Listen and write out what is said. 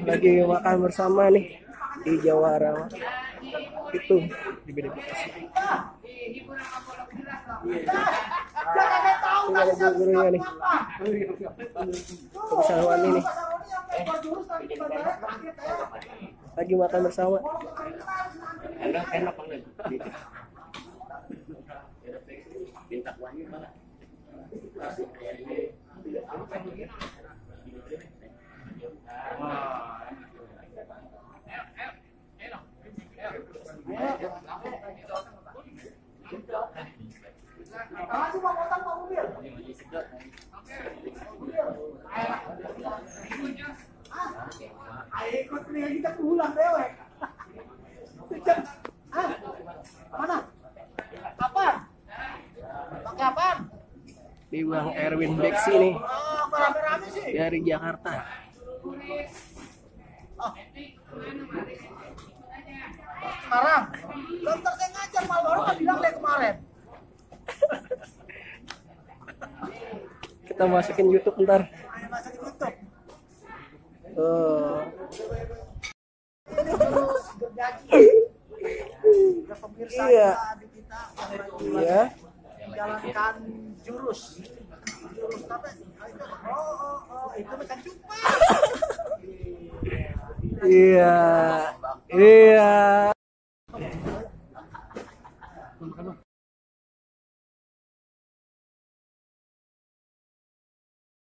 Lagi makan bersama nih di Jawara. Itu di BD Bekasi. Ini ada gurunya nih. Kebesaran ini nih. Lagi makan bersama. Enak banget. Minta uangnya mana? Ikut nih kita pulang dewek. Mana? Kapan? Pakai apa? Di Bang Erwin Beksi nih. Oh, rame-rame sih. Dari Jakarta. Oh. Sekarang, dokter saya ngajar malu kan bilang deh kemarin. Kita masukin YouTube ntar. Ayo masuk di YouTube. Pemirsa Iya. di kita Iya. menjalankan jurus apa? Itu bukan cupang. Iya. Iya.